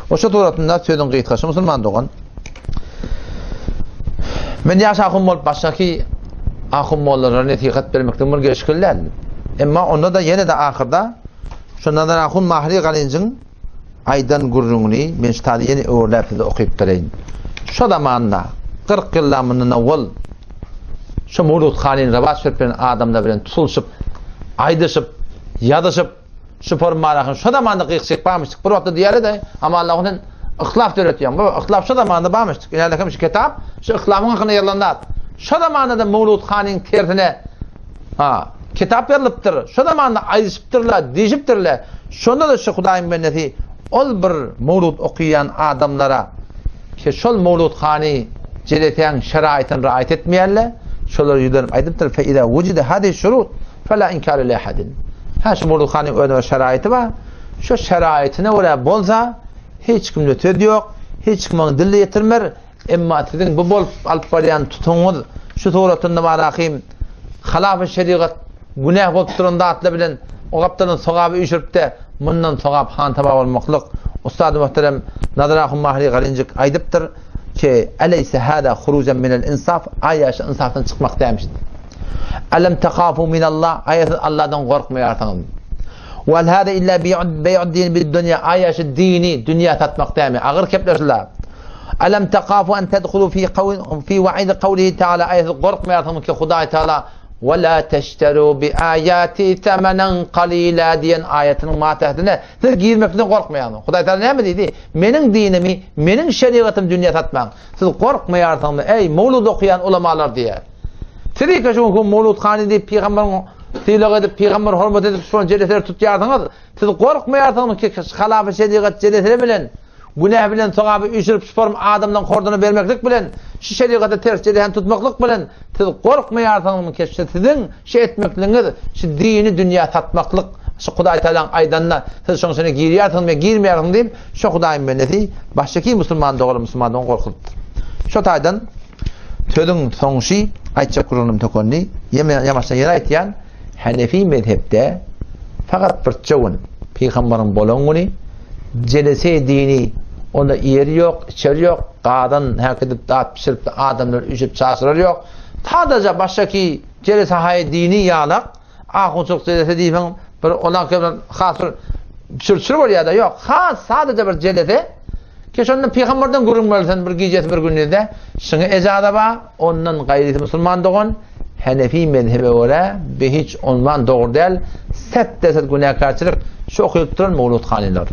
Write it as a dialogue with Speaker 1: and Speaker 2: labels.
Speaker 1: Oşa suratynda sözüň gysgaşy musulman dogan. Men ýaş ahun bolup başdaky ahun mollalara nesihat bermekden bir gelşikli däl. Emma onda-da ýene-de ahyrda şu Nazar ahun Mahri Galynjyň aýdan gürrüňini men şu taýda ýene öwürläp size okyp bereýin. Şo zamanda 40 ýyldan mundan owal şu Murut hanyň rabat berip beren adamlar bilen tutulyşyp, aýdyşyp, ýazyşyp Şu formalaryň şo zamanda gyk-çyk barmyşdyk. Bir wagtda diýerdi, Amanlagyň sen yhtilaf döretýäň. Bu yhtilaf şo zamanda barmyşdyk. Ine hem şu kitap şu yhtilafyň hakynda ýazylan zat. Şo zamanda-da Mawlud hanyň tersine ha, kitap ýazylypdyr. Şo zamanda aýdyşypdyrlar, diýşipdirler. Şonda-da şu Hudaýyň bendesi ol bir mawlud okaýan adamlara ki şol Mawlud hany jelesäň şeraýtyny raýat etmeýärler. Şolara ýüzlenip aýdypdyr, Fe iza wujida hadi şurut Fela inkar li ahadin. Hä şu Murduhanyň özüne bir şeraýyty bar. Şu şeraýytyna görä bolsa, hiç kimde söz ýok, hiç kim oňa dil ýetirmer. Emma siziň bu bolup alyp barýan tutumyňyz şu suratynda barahym halafy şerigat günäh bolup duran zatlar bilen o gapdaldan sogaby üýşürip-de mundan sogap hantama bolmaklyk Ustady muhterem Nazar ahun Mahri Galinjik aýdypdyr ki, Eleyse hâzâ hurujan minel insaf, aýa şu ynsafdan çykmak dälmişdir. Alam takhafu minallah, aýa siz Allahdan gorkmaýarsyňyzmy? Wa hal hâzâ illa beý'ud din bid dunýa, aýa şu dini dünýä satmak dälmi? Agyr kepler şular. Alam takhafu an tedhulu fi fi wa'id kawlihi taala, aýa siz gorkmaýarsyňyzmy ki Hudaý taala Wa la teşteru bi aýati semenen kalila diýen aýatynyň matähdine siz girmekden gorkmaýarsyňyz. Hudaý taala näme diýdi? Meniň dinimi, meniň şerigatymy dünýä satmaň. Siz gorkmaýarsyňyzmy, eý, mowlud okaýan ulamalar diýýär. Siz ýeke şu günki mowlud hany diýip pygamberiň sylag edip, pygamber hormat edip şol jeleseleri tutýarsyňyz. Siz gorkmaýarsyňyzmy ki, halafy şerigat jeleseleri bilen günäh bilen sogaby üýşürip şu form adamlaryň horduny bermeklik bilen, şu şerigata ters jelesäni tutmaklyk bilen siz gorkmaýarsyňyzmy ki, şu siziň şu etmekligiňiz şu dini dünýä satmaklyk, şu Hudaý Tagalaň aýdanyna siz şoň içine girýärsiňizmi ýa girmeýärsiňiz diýip, Şo Hudaýyň bendesi başdaky musulman dogry musulman dogan gorkuzypdyr. Şo taýdan sözüň soňşy aýtjak gürrüňim tökendi. Ýamaçdan ýene aýtýan, Hanefi mezhepde fakat birçe gün pygambaryň bolan güni jelese dini onda ýeri ýok, içeri ýok, gazan häkidip dat bişirip adamlar üýşüp çaşyrar ýok. Sadaja başdaky jelese haý dini ýalak Ahunçylyk jelese diýseň, bir onaňky bilen has bir çür-çür bolýar-da, ýok, has sadaja bir jelese. Ki şonda pygamberden gürrüň berilsin bir gijesi bir gündizde, şuňa ejaza bar, ondan gaýrysy musulman dogan, Hanefi mezhebe görä, bi hiç ondan dogry däl, set-de-set günäkärçilik, şu okylyp duran mowlud hanylar.